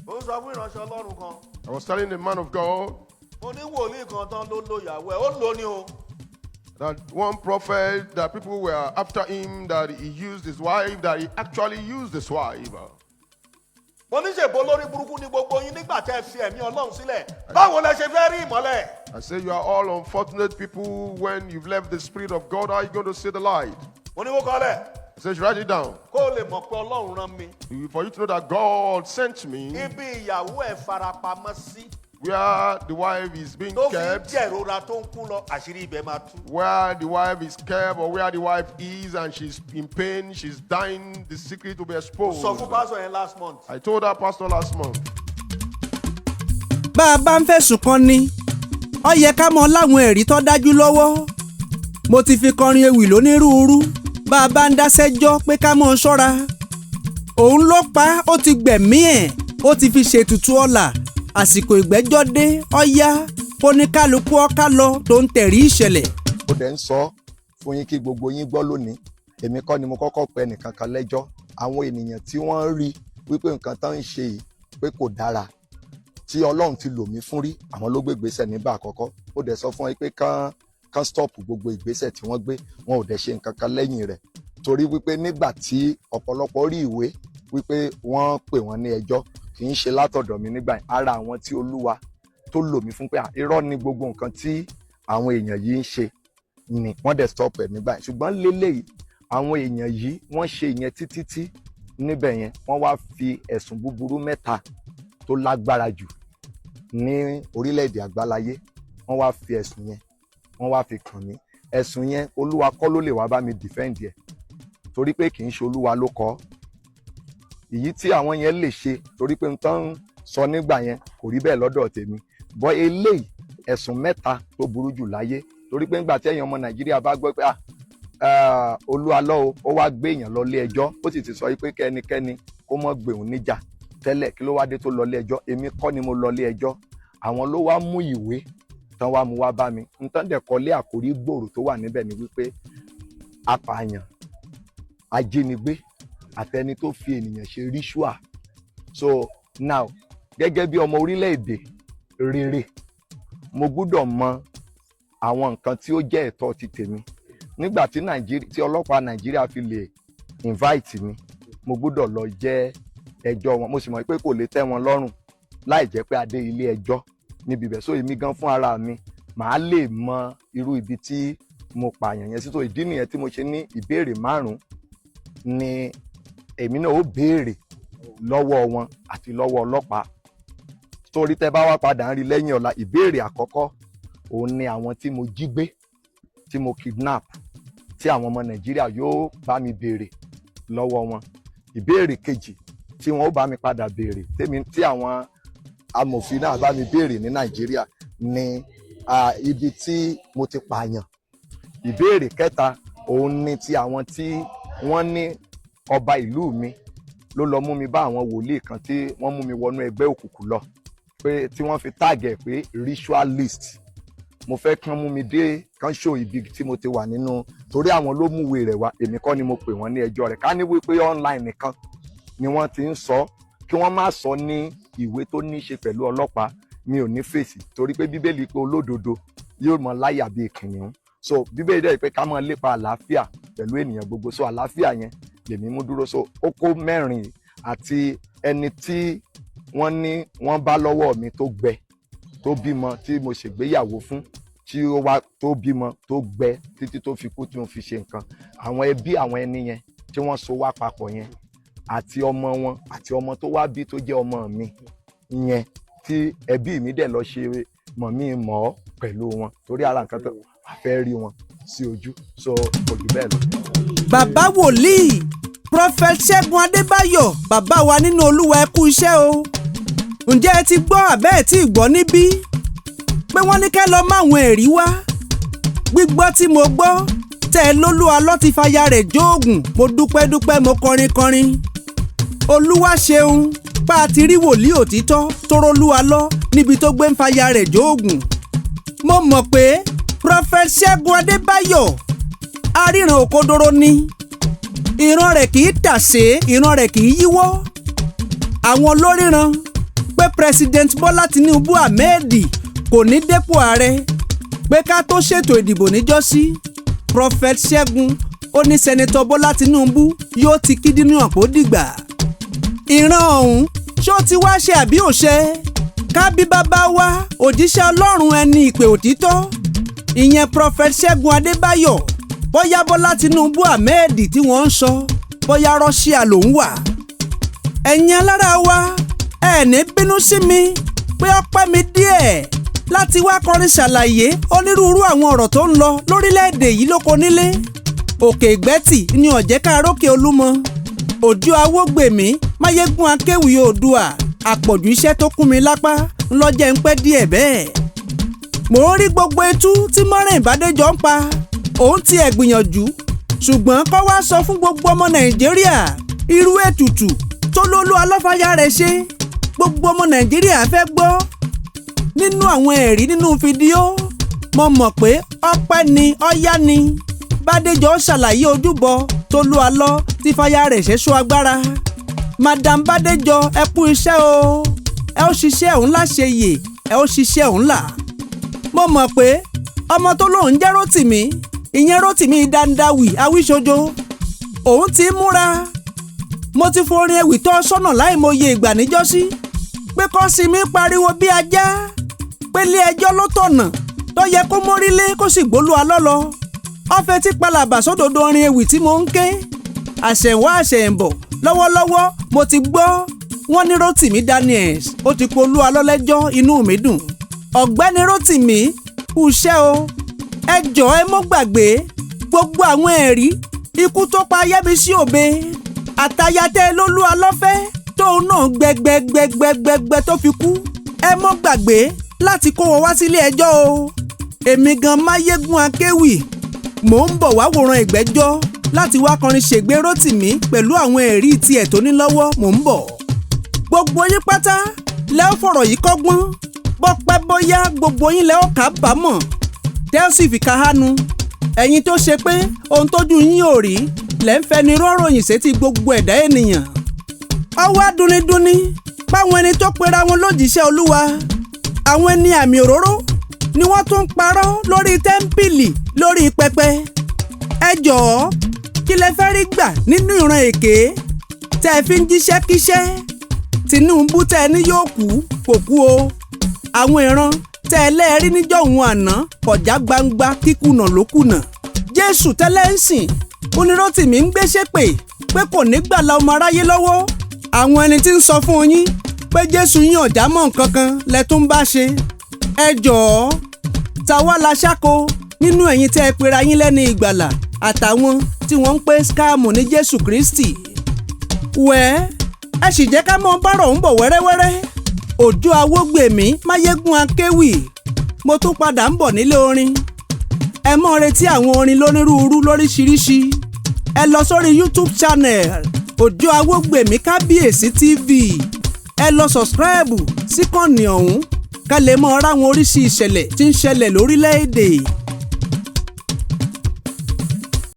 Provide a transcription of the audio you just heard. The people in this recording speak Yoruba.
Ó sọ fún ìránṣẹ́ Ọlọ́run kan. I was telling the man of God Mo ní wòlíì kan tán ló lo ìyàwó ẹ̀, ó lò ní o. that one prophet that people were after him, that he used his wife, that he actually used his wife. Mo ní ṣebí olórí burúkú ní gbogbo yín nígbà tẹ́ ẹ fi ẹ̀mí Ọlọ́run sílẹ̀. Báwo lẹ ṣe fẹ́ rí ìmọ́lẹ̀? I say you are all unfortunate people. When you've left the Spirit of God, how are you going to see the light? Mo ní kó kọ́lẹ̀ I say, write it down. Kó o lè mọ̀ pé Ọlọ́run rán mi. For you to know that God sent me. Ibi ìyàwó ẹ̀ farapamọ́ sí Where the wife is being tó fi ń kept, jẹ̀rora tó ń kú lọ, àṣírí ibẹ̀ máa tú. Where the wife is kept or where the wife is and she's in pain, she's dying, the secret will be exposed. Sọ fún pásítọ̀ yẹn last month. I told that pastor last month. Bá a bá ń fẹ̀sùn kan ni, ó yẹ ká mọ láwọn ẹ̀rí tó dájú lọ́wọ́. Mo ti fi kọrin ewì lónírúurú. Bá a bá ń dáṣẹ́jọ́ pé ká mọ́ ṣọ́ra, òun ló pa á, ó ti gbẹ̀mí ẹ̀, ó ti fi ṣètùtù ọ̀la. Àsìkò ìgbẹ́jọ́ dé, ọ̀yá kóníkálukú ọ̀ká lọ tó ń tẹ̀rí ìṣẹ̀lẹ̀. Ó dẹ̀ ń sọ fún yín kí gbogbo yín gbọ́ lónìí, èmi kọ́ ni mo kọ́kọ́ pe ẹnìkan kan lẹ́jọ́. Àwọn ènìyàn tí wọ́n rí wípé nǹkan tán ń ṣe yìí pé kò dára, tí Ọlọ́run ti lò mí fún rí, àwọn ló gbé ìgbésẹ̀ nígbà àkọ́kọ́. Ó dẹ̀ sọ fún wọn pé kán stop gbogbo ìgbésẹ̀ tí wọ́n gbé. Wọn ò dẹ̀ ṣe nǹkan kan lẹ́yìn rẹ̀, torí wípé nígbà tí ọ̀pọ̀lọpọ̀ rí ìwé wípé wọ́n pè wọ́n ní ẹjọ́, kì í ṣe látọ̀dọ̀ mi nígbà yẹn. Ara àwọn tí Olúwa tó lò mí fún pé à, irọ́ ni gbogbo nǹkan tí àwọn èèyàn yìí ń ṣe ni wọ́n dẹ̀ stop ẹ̀ nígbà yẹn. Ṣùgbọ́n lélẹ́yìí, àwọn èèyàn yìí, wọ́n ṣe ìyẹn títí tí níbẹ̀ yẹn, wọ́n wá fi ẹ̀sùn búburú mẹ́ta tó lágbára jù ní orílẹ̀-èdè àgbáláyé, wọ́n wá fi ẹ̀sùn yẹn, wọ́n wá fi kàn mí. Ẹ̀sùn yẹn, Olúwa kọ́ ló lè wá bá mi defend ẹ̀, torí pé kì í ṣe Olúwa ló kọ èyí tí àwọn yẹn lè ṣe, torí pé n tán sọ nígbà yẹn kò rí bẹ́ẹ̀ lọ́dọ̀ tèmi bọ́. Eléyìí, ẹ̀sùn mẹ́ta tó burú jù láyé, torí pé ńgbà tí ẹ̀yin ọmọ Nàìjíríà bá gbọ́ pé ah, Olúalọ́ o, ó wá gbé èèyàn lọ ilé ẹjọ́, ó sì ti sọ pé kẹ́nikẹ́ni kó mọ́ gbé òun níjà tẹ́lẹ̀, kí ló wá dé tó lọ ilé ẹjọ́? Èmi kọ́ ni mo lọ ilé ẹjọ́. Àwọn ló wá mú ìwé tán wá mú wá bá mi. Ntán dẹ̀ kọ́lé àkórí gbòòrò tó wà níbẹ̀ ni wípé apààyàn, ajínigbé àtẹni tó fi ènìyàn ṣe ritual. So now, gẹ́gẹ́ bí ọmọ orílẹ̀-èdè rere, mo gbúdọ̀ mọ àwọn nǹkan tí ó jẹ́ ẹ̀tọ́ ti tèmi. Nígbà tí Nàìjíríà, tí ọlọ́pàá Nàìjíríà fi lè invite mi, mo gbúdọ̀ lọ jẹ́ ẹjọ́ wọn. Mo sì mọ̀ pé kò lè tẹ́ wọn lọ́rùn láì jẹ́ pé a dé ilé ẹjọ́ níbi ibẹ̀. So èmi gan fún ara mi, màá lè mọ irú ibi tí mo pààyàn yẹn sí. So ìdí nìyẹn tí mo ṣe ní ìbéèrè márùn-ún ni èmi náà ó béèrè lọ́wọ́ wọn àti lọ́wọ́ ọlọ́pàá, torí tẹ́ bá wá padà ń rí lẹ́yìn ọ̀la. Ìbéèrè àkọ́kọ́, òun ni àwọn tí mo jí gbé, tí mo kidnap, tí àwọn ọmọ Nàìjíríà yóò bá mi béèrè lọ́wọ́ wọn. Ìbéèrè kejì tí wọn ó bá mi padà béèrè tèmi, tí àwọn amòfin náà bá mi béèrè ní Nàìjíríà, ní ibi tí mo ti pààyàn. Ìbéèrè kẹta, òun ni ti àwọn tí wọ́n ní ọba ìlú mi ló lọ mú mi bá àwọn wòlíì kan tí wọ́n mú mi wọnú ẹgbẹ́ òkùnkùn lọ, pé tí wọ́n fi tag ẹ̀ pé ritualist. Mo fẹ́ kán mú mi dé, kán ṣó ibi tí mo ti wà nínú, torí àwọn ló múwèé rẹ̀ wá, èmi kọ́ ni mo pè wọ́n ní ẹjọ́ rẹ̀. Ká ní wípé online nìkan ni wọ́n ti ń sọ, kí wọ́n má sọ ní ìwé tó ní í ṣe pẹ̀lú ọlọ́pàá, mi ò ní fèsì, torí pé Bíbélì pé olódodo yóò mọ láyà bíi kìnìún. So Bíbélì dẹ̀ pé ká máa lépa àlàáfíà pẹ̀lú ènìyàn gbogbo. So àlàáfíà yẹn lèmi mú dúró. So ó kó mẹ́rin àti ẹni tí wọ́n ní wọ́n bá lọ́wọ́ mi tó gbẹ, tó bímọ, tí mo ṣègbéyàwó fún, tí ó wá tó bímọ, tó gbẹ títí tó fi kú, tí mo fi ṣe nǹkan. Àwọn ẹbí àwọn ẹni yẹn tí wọ́n so wá papọ̀ yẹn, àti ọmọ wọn, àti ọmọ tó wá bí tó jẹ́ ọmọ mi yẹn, tí ẹbí mi dẹ̀ lọ ṣe mọ̀ mí mọ̀ ọ́ pẹ̀lú wọn, torí ara nǹkan tó a fẹ́ rí wọn sí ojú. So kò jù bẹ́ẹ̀ lọ. Bàbá wòlíì, Prophet Ṣẹ́gun Adébáyọ̀, bàbá wa nínú Olúwa, ẹ kú iṣẹ́ o. Ǹjẹ́ ẹ ti gbọ́ àbẹ́ ẹ̀ tí ì gbọ́ níbí pé wọ́n ní kẹ́ lọ máwọn ẹ̀rí wá? Gbígbọ́ tí mo gbọ́ tẹ́ ẹ lólúwa lọ́ ti fàyà rẹ̀ jóògùn, mo dúpẹ́ dúpẹ́, mo kọrin kọrin. Olúwa ṣeun pa àti rí wòlíì òtítọ́ tó rólúwa lọ níbi tó gbé ń fàyà rẹ̀ jóògùn. Mo mọ̀ pé Prophet Ṣẹ́gun Adébáyọ̀ aríran òkodoro ni. Ìran rẹ̀ kì í tàsé, ìran rẹ̀ kì í yíwọ́. Àwọn olóríran Pé President Bọ́lá Tinubu Ahmed kò ní dépò ààrẹ, pé ká tó ṣètò ìdìbò níjọ́sí, Prophet Ṣẹ́gun ó ní Senator Bọ́lá Tinubu yóò ti kídínú àpò dìgbà. Ìran ọ̀hún ṣó ti wá ṣe àbí ò ṣe? Kábí bàbá wa òjíṣẹ́ Ọlọ́run ẹni ìpè òtítọ́, ìyẹn Prophet Ṣẹ́gun Adébáyọ̀, bóyá Bọ́lá Tinubu Ahmed tí wọ́n ń sọ, bóyá Russia ló ń wà. Ẹ̀yin alára wa, ẹ ní bínú sí mi pé ọpẹ́ mi díẹ̀ láti wá kọrin ṣàlàyé onírúurú àwọn ọ̀rọ̀ tó ń lọ lórílẹ̀‐èdè yìí lóko nílé. Òkè Ìgbẹ́tì ni ọ̀jẹ̀ kárókè Olúmọ, Òjò Awógbèmí, Máyégún Akéwì Oòdùà. Àpọ̀jù iṣẹ́ tó kún mi lápá ńlọ́jẹ́ ń pẹ́ díẹ̀ bẹ́ẹ̀. Mò ń rí gbogbo etú tí Maureen Bádéjọ ń pa, òun tiẹ̀ gbìyànjú, ṣùgbọ́n kó wá sọ fún gbogbo ọmọ Nàìjíríà irú ètùtù tó lólú alọ́fàyà rẹ̀ ṣe. Gbogbo ọmọ Nàìjíríà fẹ́ gbọ́ nínú àwọn ẹ̀rí nínú fídíò. Mo mọ̀ pé ọpẹ́ ni ọ̀yá ni Bádéjọ ṣàlàyé ojúbọ tó lú alọ́ tí fàyà rẹ̀ ṣe sọ agbára. Madam Bádéjọ, ẹ kú iṣẹ́ o, ẹ ó ṣiṣẹ́ òun láṣeyè, ẹ ó ṣiṣẹ́ òun là. Mo mọ̀ pé ọmọ tó lóun jẹ́ Rótìmí, ìyẹn Rótìmí Dandawi Awíṣojo, òun ti múra. Mo ti forin ewì tọ́ sọ́nà láìmọye ìgbà níjọ́sí pé kó sinmi pariwo bí ajá, pé ilé ẹjọ́ ló tọ̀nà tó yẹ kó mórílé kó sì gbólú alọ́lọ́. Ọ̀fẹ́ tí palàbà sódòdó orin ewì tí mo ń ké. Àṣẹ̀wá àṣẹ̀ǹbọ̀, lọ́wọ́lọ́wọ́ mo ti gbọ́ wọ́n ní Rótìmí Daniels ó ti polú alọ́lẹ́jọ́. Inú mi dùn. Ọ̀gbẹ́ni Rótìmí, kú iṣẹ́ o. Ẹ jọ̀ọ́, ẹ mọ́ gbàgbé gbogbo àwọn ẹ̀rí ikú tó pa Yẹ́misí Òbe àtayatẹ́ lólú alọ́fẹ́ tóun náà gbẹgbẹgbẹgbẹgbẹ tó fi kú. Ẹ mọ́ gbàgbé láti kó wọn wá sílé ẹjọ́ o. Èmi gan Máyégún Akéwì, mò ń bọ̀ wá wòran ìgbẹ́jọ́ láti wá kọrin ṣègbè Rótìmí pẹ̀lú àwọn ẹ̀rí tiẹ̀ tó ní lọ́wọ́. Mò ń bọ̀. Gbogbo yín pátá lẹ́ ó fọ̀rọ̀ yìí kọ́gbọ́n. Bọ́pẹ́ bóyá gbogbo yín lẹ́ ó kábàámọ̀ tẹ́ ó sì fi kahánu. Ẹ̀yin tó ṣe pé ohun tójú yín ò rí lẹ́ ń fẹnu rọ́ròyìn sétí gbogbo ẹ̀dá ènìyàn. Ọwọ́ adúnidúni báwọn ẹni tó pera wọn lójíṣẹ́ Olúwa, àwọn ẹni àmì òróró ni wọ́n tún ń parọ́ lórí tẹ́ḿpìlì, lórí pẹpẹ. Ẹ jọ̀ọ́, kí lẹ fẹ́ rí gbà nínú ìran èké tẹ́ ẹ fi ń jíṣẹ́ kíṣẹ́? Tinubu tẹ́ ẹ ní yóò kú kò kú o. Àwọn ìran tẹ́ ẹ lẹ́ẹ̀rí níjọ́ òun àná kọjá gbangba, kíkùnà ló kùnà. Jésù tẹ́lẹ̀ ń sìn, Oníròtìmí ń gbéṣẹ́ pé pé kò ní gbàlà ọmọ aráyé lọ́wọ́. Àwọn ẹni tí ń sọ fún yín pé Jésù yín ọ̀já mọ́ nǹkan kan lẹ tún bá ṣe. Ẹ jọ̀ọ́, tàwa la ṣáko nínú ẹ̀yin tẹ́ ẹ pera yín lẹ́ni ìgbàlà àtàwọn tí wọ́n ń pè skáàmù ní Jésù Kristi? Wẹ́ẹ́, ẹ sì jẹ́ ká mọ bárọ̀ ń bọ̀ wẹ́rẹ́wẹ́rẹ́. Òjò Awógbèmí, Máyégún Akéwì, mo tún padà ń bọ̀ nílé orin. Ẹ mọ́ retí àwọn orin lónírúurú lóríṣiríṣi. Ẹ lọ sórí YouTube channel Òjò Awógbèmí Kábíyèsí TV, ẹ lọ subscribe síkànnì ọ̀hún ká lè mọ ráwọn oríṣi ìṣẹ̀lẹ̀ tí ń ṣẹlẹ̀ lórílẹ̀‐èdè.